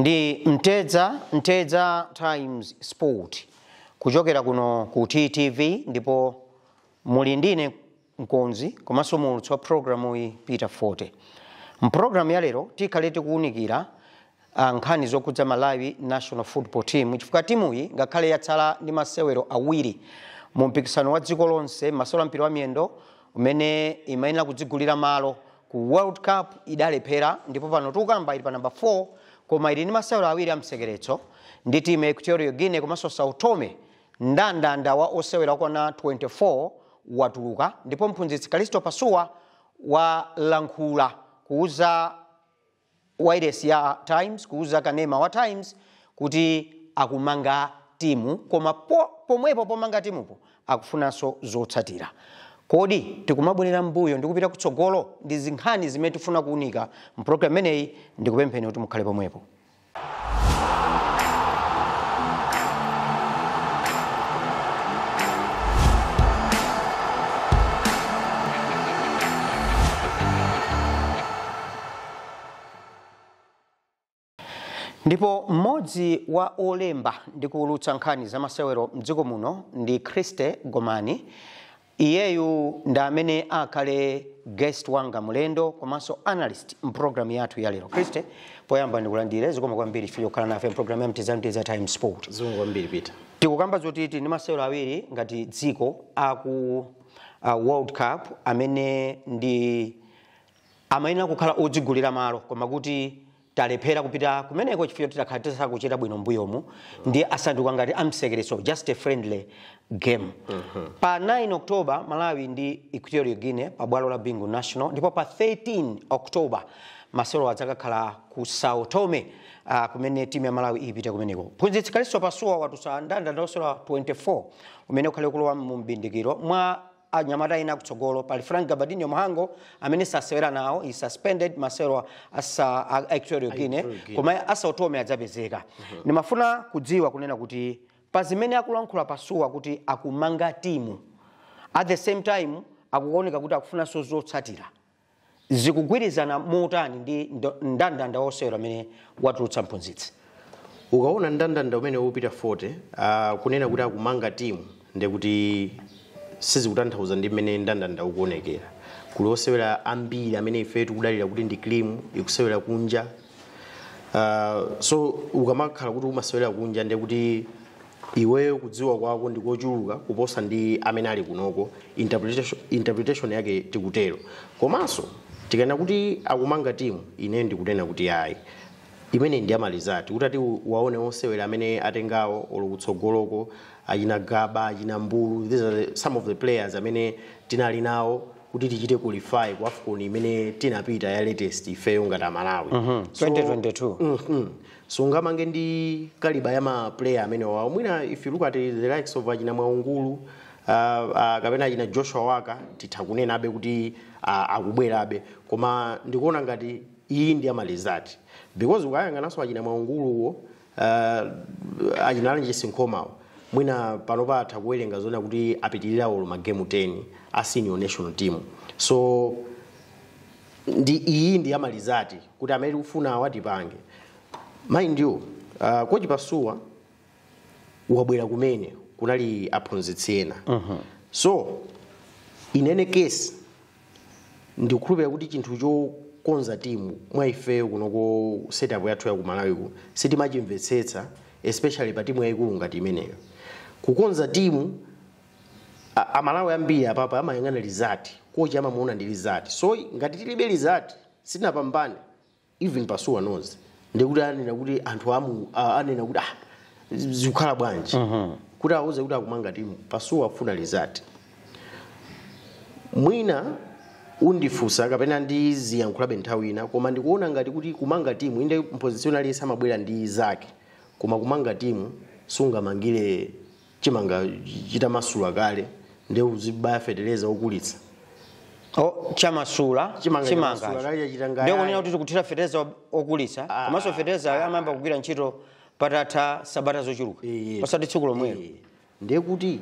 Ndi Mtedza Times Sport kuchokera kuno ku TTV, ndipo muli ndine mkonzi komanso muulutsi wa programu iyi, Peter Forte. Mpulogalamu ya lero tikhale tikuwunikira nkhani zokhudza Malawi National Football Team, chifukwa timuyi ngakhale yatsala ndi masewero awiri mu mpikisano wa dziko lonse, masewero a mpira wa miyendo umene imayenera kudzigulira malo ku World Cup, idalephera, ndipo pano tikukamba ili pa namba 4, koma ili ndi masewero awiri a msekeretso ndi timu ya Equatorial Guinea komanso Sao Tome. Ndandanda wa osewera okwana 24 watuluka, ndipo mphunzitsi Kalisto Pasuwa walankhula kuuza wireless ya Times, kuuza kanema wa Times, kuti akumanga timu, koma pomwepo pomanga timupo akufunanso zotsatira. Kodi tikumabwerera mbuyo ndikupita kutsogolo? Ndi zinkhani zimene tifuna kuunika mpulogalamu imeneyi. Ndikupempheni kuti mukhale pomwepo. Ndipo mmodzi wa olemba ndi kuwulutsa nkhani za masewero mdziko muno ndi Christe Gomani. Iyeyu ndi amene akhale guest wanga, mulendo komanso analyst mpulogalamu yathu ya lero. Christe, poyamba ndikulandire, zikomo kwambiri chifukwa chokhala nafe mpulogalamu ya Mtedza Times Sport. Zikomo kwambiri, Peter. Tikukamba zoti tili ndi masewero awiri ngati dziko aku World Cup amene ndi amayenera kukhala odzigulira malo, koma kuti talephera kupita kumeneko chifukwa titakhala tisakuchita bwino mbuyomu, ndi asanduka ngati amsekeretso, just a friendly game. Pa 9 October Malawi ndi Equatorial Guinea pa bwalo la Bingu National, ndipo pa 13 October masewero adzakakhala ku Sao Tome, kumene timu ya Malawi ipite kumeneko. Mphunzitsi Kalisto Pasuwa watulutsa ndandanda osewera 24 umene ukhale kulowa mu mbindikiro. Mwa anyamata ena kutsogolo pali Frank Gabadinho Mhango amene sasewera nawo, is suspended masewero asa a Equatorial Guinea, koma a Sao Tome adzapezeka. Ndimafuna kudziwa kunena kuti pa zimene akulankhula Pasuwa kuti akumanga timu, at the same time akuoneka kuti akufunanso zotsatira, zikugwirizana motani ndi ndandanda wosewera amene watulutsa mphunzitsi? Ukaona ndandanda umene upita 40, kunena kuti akumanga timu ndekuti sizikutanthauza ndi mmene ndandanda ukuonekera. Kuli osewera ambiri amene ife tikudalira kuti ndi cream ikusewera kunja. So ukamakhala kuti umasewera kunja, ndekuti iweyo kudziwa kwako ndikochuluka kuposa ndi amene ali kunoko. Interpretation yake tikutero. Komanso tikanena kuti akumanga timu, ine ndikunena kuti ayi, imene ndi ama result. Kuti ati waone osewera amene atengawo, olo kutsogoloko achina Gaba, achina Mbulu, these are some of the players amene tinali nawo kuti tichite qualify ku AFCON imene tinapita ya latest ifeyo ngati Amalawi. 2022. So ungamange ndi caliber ya ma player amene wawo? Mwina if you look at the likes of achina Mwaungulu, kapena achina Joshua Waka, titha kunenabe kuti akubwerabe, koma ndikuona ngati iyi ndi ama result, because ukayang'ananso achina Mwaunguluwo, achina Alanjesi Nkhomawo, mwina panopa atha kuwerenga zona kuti apitirira olo magemu 10 a senior national team. So ndi iyi ndi ama result kuti amene tikufuna awatipange. Mind you, coach Pasuwa wabwera kumene kunali aphunzitsi ena. So in any case ndikukhulupirira kuti chinthu chokonza timu mwa ifeyo kunoko, setup yathu ya kumalawiku, sitimachimvetsetsa, especially pa timu yayikulu ngati imeneyo. Kukonza timu, Amalawi ambiri apapa amayang'ana result. Kochi amamuona ndi result. So ngati tilibe result, sitinapambane, even Pasuwa knows, ndikuti anena kuti anthu amu anena kuti ah, zikukhala bwanji kuti auze kuti akumanga timu. Pasuwa afuna result. Mwina undifunsa kapena ndiziyankhulabe nthawi ina, koma ndikuona ngati kuti kumanga timu, inde mphunzitsi aliyense amabwera ndi zake, koma kumanga timu sungamangire chimanga chitamasula kale ndi uzibaya feteleza okulitsa. Oh, chamasula. Chimanga. Chimanga. Chamasula kale, chachita ngayaya. Ndiyo kunena kuti tikuthira feteleza okulitsa, komanso feteleza amayamba kugwira ntchito patatha sabata zochuluka, osati tsiku lomwelo. Ndiye kuti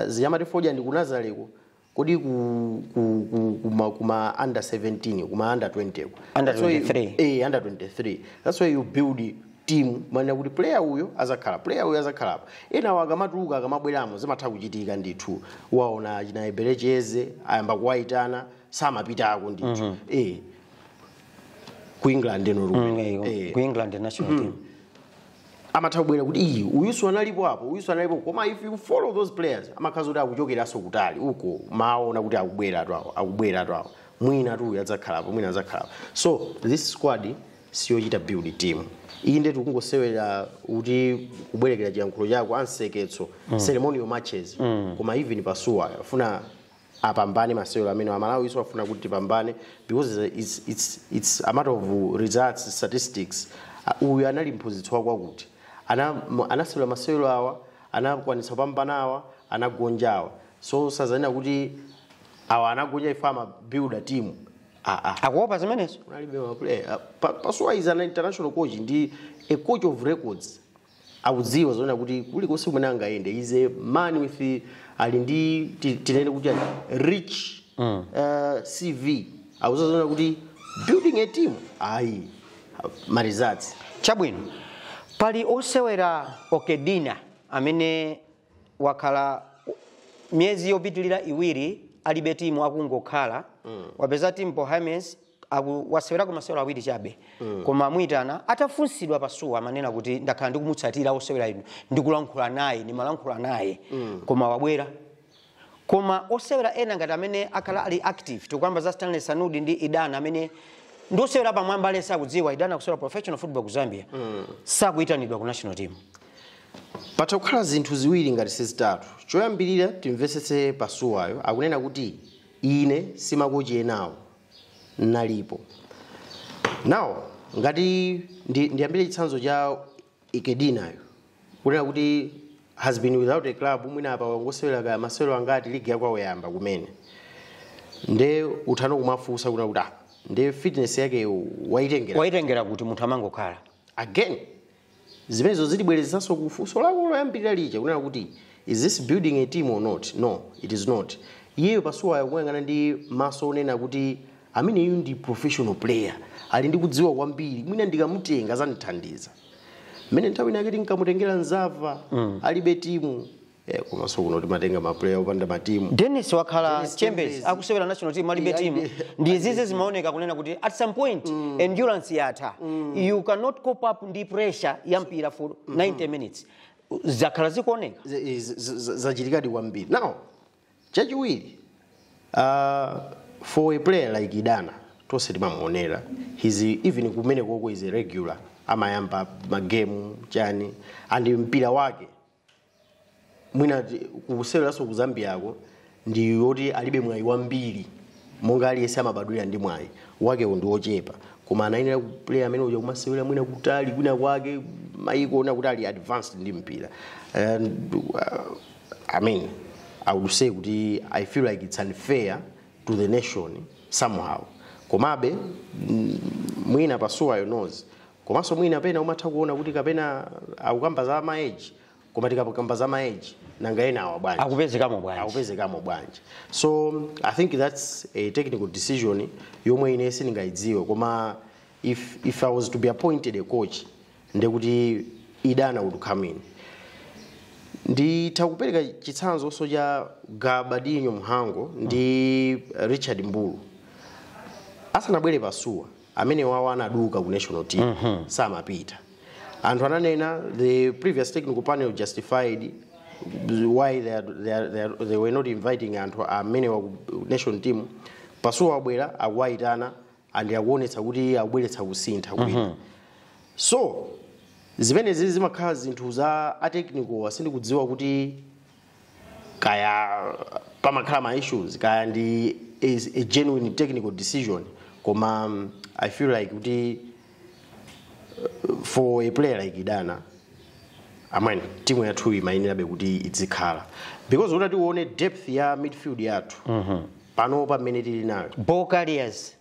ziyamati fodya ndi kunazaleko. Kodi kuma under 17, kuma under 20 ku? Under That's why 23. Under 23. That's why you build team manena kuti player uyo azakhala, player uyo azakhalapo. Ena akamatuluka akamabweramo zimatha kuchitika ndithu. Waona china Eberecheze ayamba kuwayitana, samapitako ndithu. Ku England eno Ku England national team. Amatha kubwera kuti iyi uyuso analipo apo, uyuso analipo. Koma if you follow those players, amakhaza kuti akuchokeranso kutali uko, maona kuti akubwera tu awo, akubwera tu awo, mwina tu uyu adzakhalapo, mwina adzakhalapo. So this squad siyochita build team. Iyi ndetu kungosewera kuti kubwerekera chiyankhulo chako anseketso, ceremonial matches. Koma even Pasuwa afuna apambane masewero amene Amalawi iso afuna kuti tipambane, because it's a matter of results, statistics. Uyu anali mphunzitsi wakwakuti anasewera masewero awa, anakwanitsa kupambana awa, anagonja awa. So sazanena kuti awa anagonja ife ama build a team. Akuopa zimenezo. Unalibe ma player. Pasuwa is an international coach, ndi a coach of records. Akudziwa zoona kuti kulikonse kumene angayende, is a man with ali ndi tinene kuti rich CV. Akudziwa zoona kuti building a team ayi ma results. Chabwino, pali osewera Okedina amene wakhala miyezi yopitilira 2 alibe timu, akungokhala. Wapeza timu Bohemians, wasewerako masewero 2 chabe. Koma amuyitana. Atafunsidwa Pasuwa amanena kuti ndakhala ndikumutsatira osewera inu, ndikulankhula naye, ndimalankhula naye, koma wabwera. Koma osewera ena ngati amene akhala ali active, tikuyamba za Stanley Sanudi ndi Idana amene ndi osewera pamwamba, ale sakudziwa Idana kusewera professional football ku Zambia, sakuyitanidwa ku national team. Patha kukhala zinthu ziwiri ngati sizitatu. Choyambirira, timvesese Pasuwayo akunena kuti ine simakochi enawo nalipo. Now ngati ndiyambire chitsanzo cha Ikedinayo, kunena kuti has been without a club, mwina apa wangosewera kaya masewero angati, ligi yakwawo yamba kumene, nde uthano kumafunsa kuna kuti nde fitness yake waitengera waitengera kuti munthu amangokhala. Again zimenezo zilibwerezanso kufunso lako loyambirira lija, kunena kuti is this building a team or not? No, it is not. Iyeyo Pasuwa akuyang'ana ndi maso onena kuti ameneyu ndi professional player, ali ndi kudziwa kwambiri, mwina ndikamutenga azandithandiza. Mmene nthawi inake tinkamutengera Nzava, alibe timu. Komanso kuno timatenga ma player opanda matimu. Dennis wakhala Dennis Chambers Chambers. akusewera national team alibe timu. Ndi zizi zimaoneka kunena kuti at some point endurance yatha. You cannot cope up ndi pressure ya mpira for 90 minutes. Zakhala zikuoneka. Zachitikadi kwambiri. Now chachiwiri, for a player like Idana, tonse timamuonera, he's even kumene koko is a regular, amayamba magemu chani, and mpira wake mwina kuseweranso ku Zambiako ndi yoti alibe mwayi wambiri monga aliyense amabadwira ndi mwayi wakewo ndi wochepa, koma anayenera kuplayer amene uja kumasewera mwina kutali kwina kwake maiko ona kuti ali advanced ndi mpira. And I mean, I would say kuti I feel like it's unfair to the nation somehow. Komabe mwina Pasuwa knows, komanso mwina pena umatha kuona kuti kapena akukamba za ma age, koma tikakamba za ma age nanga ena awa bwanji akupezekamo bwanji, akupezekamo bwanji. So I think that's a technical decision yomwe ine sindingayidziwe, koma if I was to be appointed a coach, ndekuti Idana would come in. Nditha kupereka chitsanzo cha Gabadinho Mhango ndi Richard Mbulu. Asanabwere Pasuwa, amene wawo anaduka ku national team, samapita. Anthu ananena the previous technical panel justified why they were not inviting anthu amene wa ku national team. Pasuwa wabwera, akuwayitana and akuonetsa kuti akubweretsa kusintha kwina. So zimenezi zimakhala zinthu za a technical, sindikudziwa kuti kaya pamakhala ma issues, kaya ndi is a genuine technical decision, koma I feel like kuti for a player like Idana, amene timu yathu imayenerabe kuti izikhala, because utati uone depth ya midfield yathu panopa mmene tili nayo, ball carriers,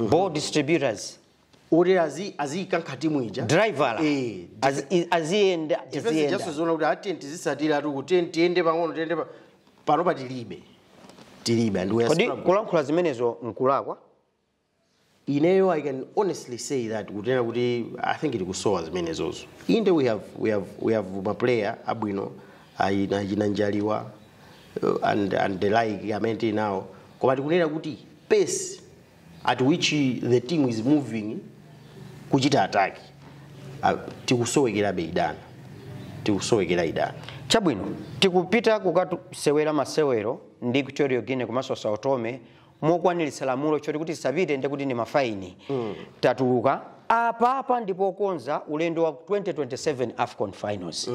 ball distributors, oti aziyikankha timu ija, driver, aziyenda defense aziyenda. Just zoona kuti ati tizisatira tu kuti tiyende pang'ono, tiyende panopa tilibe and we are Kodi struggling. kulankhula zimenezo nkulakwa? Ineyo I can honestly say that kutena kuti I think tikusowa zimenezozo. Inde we have maplayer abwino, ayina Njaliwa and the like amene tili nawo, koma tikunena kuti pace at which the team is moving kuchita attack, tikusowekerabe Idana, tikusowekera Idana. Chabwino, tikupita kukasewera masewero ndi Equatorial Guinea komanso Sao Tome mokwaniritsa lamulo choti kuti tisapite ndi kuti ndi mafaini. Tatuluka apapa ndipo konza ulendo wa 2027 AFCON finals.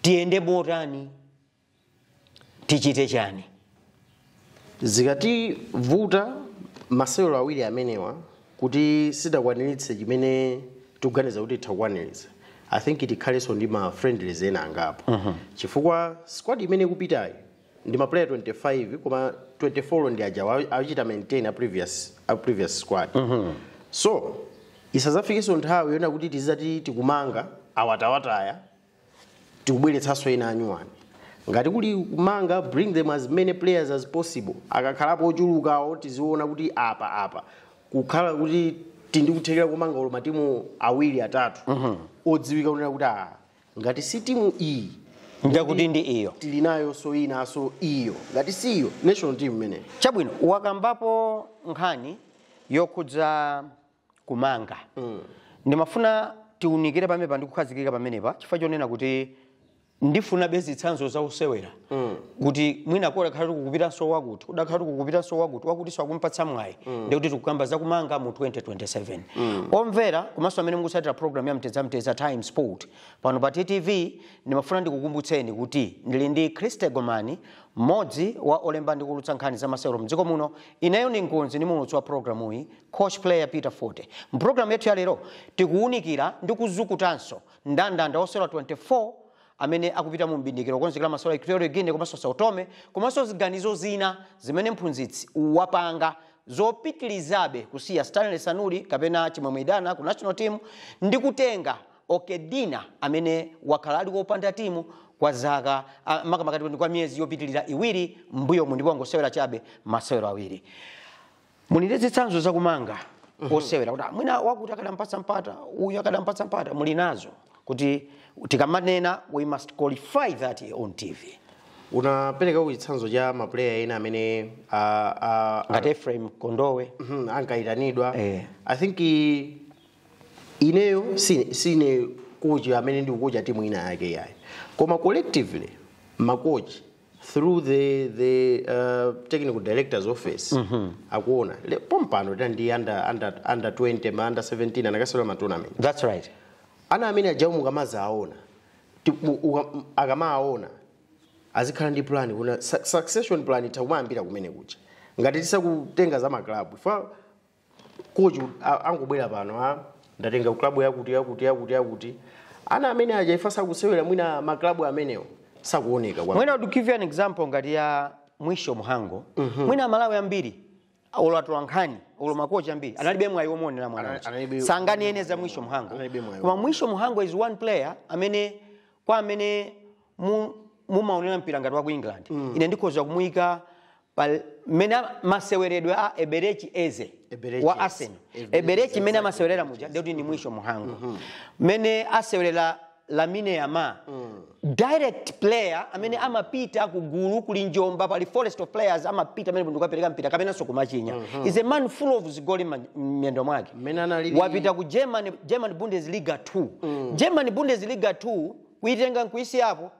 Tiyende motani? Tichite chani? Zikativuta masewero awiri amenewa kuti sitakwaniritse chimene tikuganiza kuti titakwaniritsa, I think tikhalenso ndi ma friendlies ena angapo, chifukwa squad imene ikupitayi ndi ma player 25, koma 24 ndi aja awachita maintain a previous squad. So isazafikenso nthawi yona kuti tizati tikumanga awatawataya, tikubweretsanso ena anyuwani. Ngati kuli kumanga, bring them as many players as possible. Akakhalapo ochulukawo, tiziona kuti apa apa kukhala kuti tindikuthekera kumanga ulo matimu awiri, atatu odziwika kunena kuti ngati si timu iyi, ndakuti ndi iyo, tili nayo so inaso iyo, ngati si iyo, national team imeneyo. Chabwino, wakambapo nkhani yokhudza kumanga. Ndimafuna tiunikire pamenepa ndi kukhazikika pamenepa, chifukwa chonena kuti ndifuna zitsanzo za usewera kuti mwina kodakhala tikukupitanso wakuti, kudakhala tikukupitanso wakuti, wakutinso akumpatsa mwayi, ndikuti tikukamba zakumanga mu 2027. Omvera komanso amene mukutsatira program ya Mtedza Mtedza Time Sport pano pa TTV, ndimafuna ndikukumbutseni kuti ndili ndi Christe Gomani, mmodzi wa olemba ndi kuulutsa nkhani za masewero mdziko muno. Ineyo ndi mkonzi ndi muulutsi wa programu iyi, coach player Peter Forte. Mpulogalamu yathu ya lero tikuwunikira ndi kuzukutanso ndandanda osewera 24 amene akupita mu mbindikiro kukonzekera masewero a Equatorial Guinea komanso Sao Tome, komanso ziganizo zina zimene mphunzitsi wapanga zopitilizabe kusiya Stanley Sanuli kapena Chimwemwe Idana ku national team ndi kutenga Okedina amene wakhala ali wopanda timu kwa zaka, makamaka kwa miyezi yopitilira 2 mbuyomu, ndipo angosewera chabe masewero awiri. Muli ndi zitsanzo zakumanga osewera kuti mwina wakuti akadampatsa mpata, uyu akadampatsa mpata? Muli nazo kuti tikamanena we must qualify that on TV? Unapereka chitsanzo cha maplayer ena amene ngati Ephraim Kondowe. Ankayitanidwa. Eh. I think ineyo sine coach amene ndikukocha timu ina yake yayi, koma collectively makochi through the technical director's office akuona. Pompano tena ndi under 20, ma under 17 anakasewera ma tournament. That's right. Ana amene ajamu mukamazaona, akamaona azikhala ndi plan kuna succession plan itakumayambira kumene kucha. Ngati tisakutenga za maklabu fa coach angobwera pano, ndatenga klabu yakuti yakuti yakuti yakuti, ana amene aja ifa sakusewera mwina maklabu amenewo sakuoneka kwa Mwina to give you an example, ngati ya Mwisho Mhango. Mwina Malawi ambiri, olo atolankhani, olo makochi ambiri analibe mwayi womuonera mwana uja. Sanganene za Mwisho Mhango. Analibe mwayi. Koma Mwisho Mhango is one player amene kwa amene mumaonera mpira ngati wa ku England, ine ndikhoza kumuyika mmene maseweredwe a Eberechi Eze Eberechi wa Eze. Arsenal. Eberechi Eberechi mmene exactly, amasewerera muja, ndikuti ni Mwisho Mhango. Mmene asewerera Lamine Yamal, direct player amene amapita kugulu kuli njomba, pali forest of players, amapita amene ndikukapereka mpira kapenanso kumachinya. Is a man full of zigoli m'miyendo mwake. Mmene analili. Wapita ku German Bundesliga 2. German Bundesliga 2 kuitenga nkuisiyapo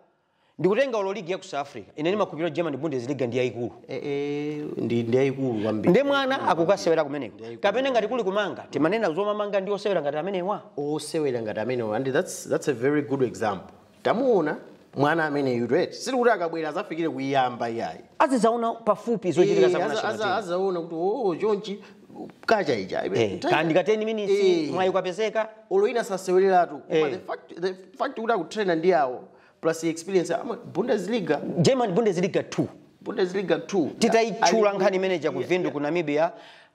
ndikutenga ulo ligi ya ku South Africa. Ine ndimakhulupirira German Bundesliga ndi yayikulu. Ndi yayikulu kwambiri. Ndi mwana akukasewera kumeneko. Kapena ngati kuli kumanga, timanena zomamanga ndi osewera ngati amenewa. Osewera ngati amenewa, and that's a very good example. Tamuona mwana amene right, sili kuti akabwera azafikire kuiyamba iyayi. Azidzaona pafupi zochitika za ku national team. Azaona kuti oh, chonchi kacha ija. Kandi ka 10 minutes mwayi ukapezeka. Olo ina sasewereratu, koma the fact kuti akutraina ndi awo plus experience ama Bundesliga. German Bundesliga 2. Bundesliga 2. Titayitchula nkhani imeneja ku Vindu ku Namibia,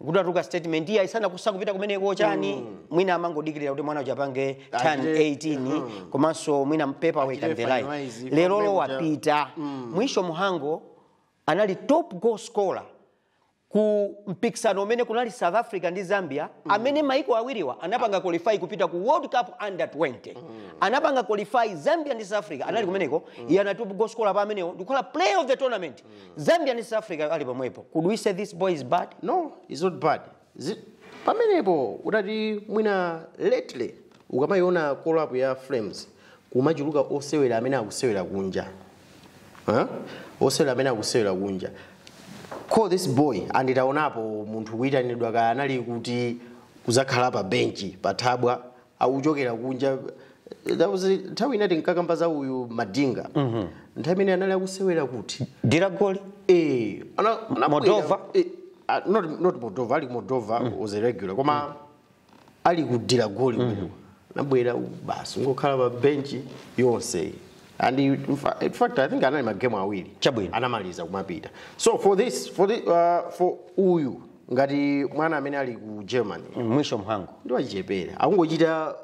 kutatuka statement iya isana kusakupita kumeneko chani. Mwina amangodikirira kuti mwana uja apange turn 18, komanso mwina paperwork and the like. Finalize, Lerolo kumene wapita. Mwisho Muhango anali top goal scorer. Ku mpikisano umene kunali South Africa ndi Zambia, amene maiko awiriwa anapanga qualify kupita ku World Cup under 20, anapanga qualify Zambia ndi South Africa anali kumeneko. Iye anati goal scorer pa amenewo ndikukhala player of the tournament. Zambia ndi South Africa ali pomwepo. Could we say this boy is bad? No, it's not bad. Pamenepo utati mwina lately ukamayiona call up ya Flames, kumachuluka osewera amene akusewera kunja, huh? Osewera amene akusewera kunja. Call this boy, anditaonapo munthu kuyitanidwa kaya anali kuti kuzakhala pa benchi pathabwa akuchokera kunja. That was nthawi inati nkakamba za uyu Madinga, nthawi imene anali akusewera kuti Diragoli. Anabwera. Moldova? Not Moldova, ali ku Moldova was a regular, koma ali kudira goli kumeneko. Nabwera basi ngokhala pa bench yonse, and in fact I think anali magemu awiri. Chabwino. Anamaliza kumapita. So for this for the, for uyu ngati mwana amene ali ku Germany, Mwisho Mhango. Ndi wachichepere, akungochita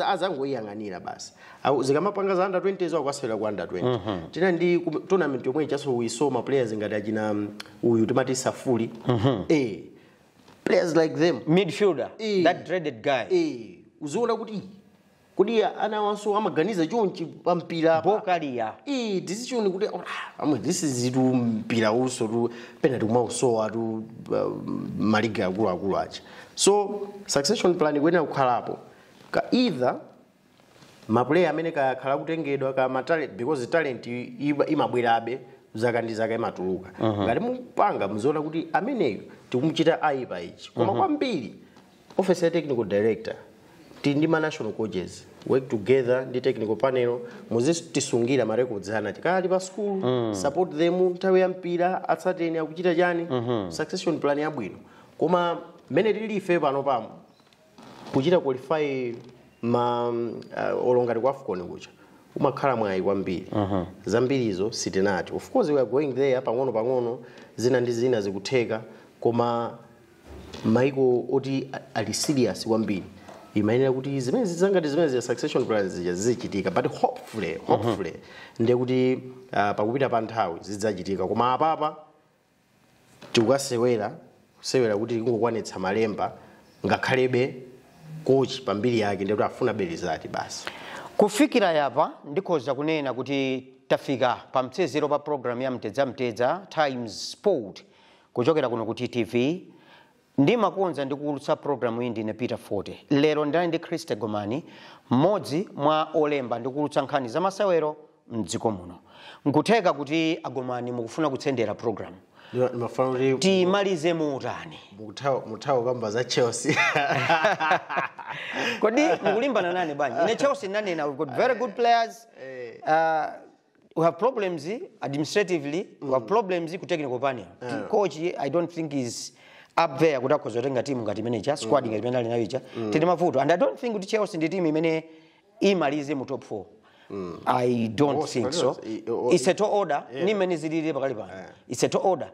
azangoyang'anira basi. Zikamapanga za under 20 zo akwasewera ku under 20. Tina ndi tournament yomwe ichaso we saw ma players ngati achina uyu timati Safuli, players like them. Midfielder, that dreaded guy. Uziona kuti kodi ana wanso amaganiza chonchi pa mpira pa Bokalia. Decision kuti amwe this is tu mpira uso tu pena tikumausowa tu maligi akuluakulu aja. So succession plan ikuyenera kukhalapo ka either maplayer amene kakhala kutengedwa ka ma talent, because talent imabwerabe zaka ndi zaka imatuluka. Ngati mupanga muziona kuti ameneyo tikumuchita ayipa ichi, koma kwambiri office ya technical director, tili ndi ma national coaches, work together ndi technical panel, muzitisungira ma records ana tikali pa school, support them nthawi ya mpira, atsateni akuchita chani. Succession plan yabwino, koma mmene tili ife pano pamo kuchita qualify ma olongati kwa AFCON kucha umakhala mwayi kwambiri. Zambirizo sitinati, of course we are going there pang'ono pang'ono, zina ndi zina zikutheka, koma maiko oti ali serious kwambiri imayenera kuti zimene zangati zimene zia succession plans zija zizichitika. But hopefully ndiye kuti pakupita pa nthawi zidzachitika, koma apapa tikukasewera kusewera kuti tikungokwanitsa malemba, ngakhalebe coach pambiri yake ndiye kuti afuna belizati basi. Kufikira yapa ndikhoza kunena kuti tafika pa mtsezero pa program ya Mtedza Mtedza Times Sport kuchokera kuno ku TTV. Ndimakonza ndikuulutsa programu iyi ndine Peter Forte. Lero ndali ndi Christe Gomani, mmodzi mwa olemba ndikuulutsa nkhani za masewero mdziko muno. Nkutheka kuti Agomani mukufuna kutsendera program. Ndimafuna kuti Timalize muutani? Muthawa kamba za Chelsea. Kodi mukulimbana nane bwanji? Ine Chelsea nanena, we've got very good players. We have problems administratively, we have problems ku technical panel. Coach I don't think is up there kuti akhoza kutenga timu ngati manager, squad ngati imene ali nayo ija. Tili mavuto and I don't think kuti Chelsea ndi timu imene imalize mu top 4. I don't Oh, think so. It's It's a tall order. Ni mmene zilili pakali pano. It's a tall order.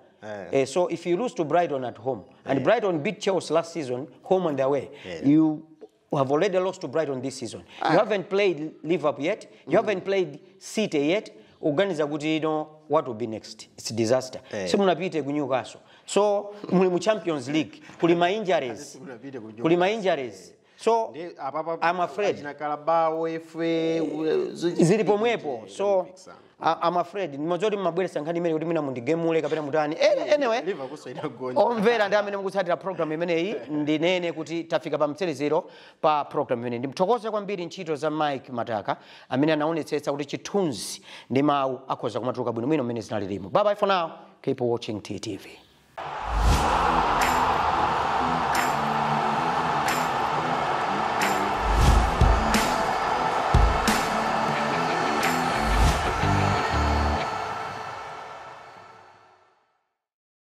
So if you lose to Brighton at home, and Brighton beat Chelsea last season, home and away, you have already lost to Brighton this season. You haven't played Liverpool yet. You haven't played City yet. Uganiza kuti, you know what will be next? It's disaster. Simunapite ku Newcastle. So muli mu Champions League, kuli ma injuries. Simunapite ku Kuli ma injuries. So I'm afraid Achina Carabao, FA zili pomwepo. So I'm afraid nimazoti mmabweresa nkhani imene kuti mina mundigemule kapena mutani. Anyway, Liverpool inagonja. Omvera ndi amene mukutsatira program imeneyi, ndinene kuti tafika pa mtserezero pa program imeneyi. Ndimthokoze kwambiri ntchito za Mike Mataka amene anaonetsetsa kuti chithunzi ndi mawu akhoza kumatuluka bwinobwino mmene zinalilimo. Bye bye for now, keep watching TTV.